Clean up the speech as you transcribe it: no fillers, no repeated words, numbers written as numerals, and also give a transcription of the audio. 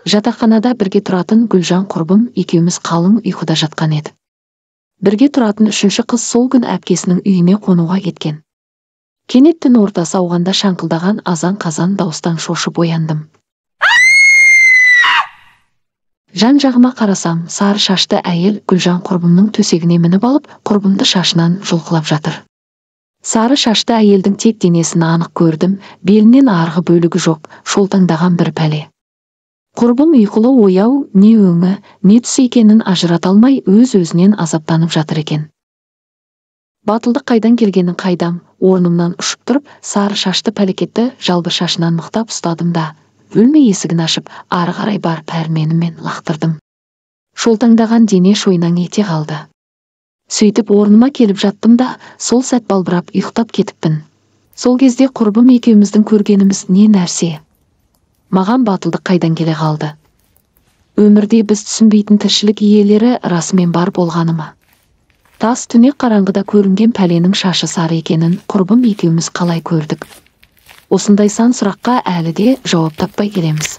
Жатақханада бірге тұратын Гүлжан құрбым екеуміз қалың ұйқыда жатқан едік. Бірге тұратын үшінші қыз сол күн әпкесінің үйіне қонуға кеткен. Кенет түн ортасы ауғанда шаңқылдаған азан-қазан дауыстан шошып ояндым. Жан-жағыма қарасам, сары шашты әйел Гүлжан құрбымның төсегіне мініп алып, құрбымды шашынан жұлқылап жатыр. Сары шашты әйелдің тек денесін анық көрдім, белінен арғы бөлігі жоқ, шолтаңдаған бір пәле. Құрбым ұйқылы ояу, не өңі, не түсі екенін ажырата алмай, өз-өзінен азаптанып жатыр екен. Батылдық қайдан келгенін қайдам, орнымнан ұшып тұрып, сары шашты пәлекетті жалбыр шашынан мықтап ұстадым да, бөлме есігін ашып, ары қарай бар пәрменіммен лақтырдым. Шолтаңдаған дене шойнаң ете қалды. Сөйтіп орныма келіп жаттым да, сол сәт балбырап ұйықтап кетіппін. Сол кезде құрбым екеуміздің көргеніміз не нәрсе? Маған батылдық қайдан келе қалды? Өмірде біз түсінбейтін тіршілік иелері расымен бар болғаны ма? Тас түнек қараңғыда көрінген пәленің шашы сары екенін құрбым екеуміз қалай көрдік? Осындай сан сұраққа әлі де жауап таппай келеміз.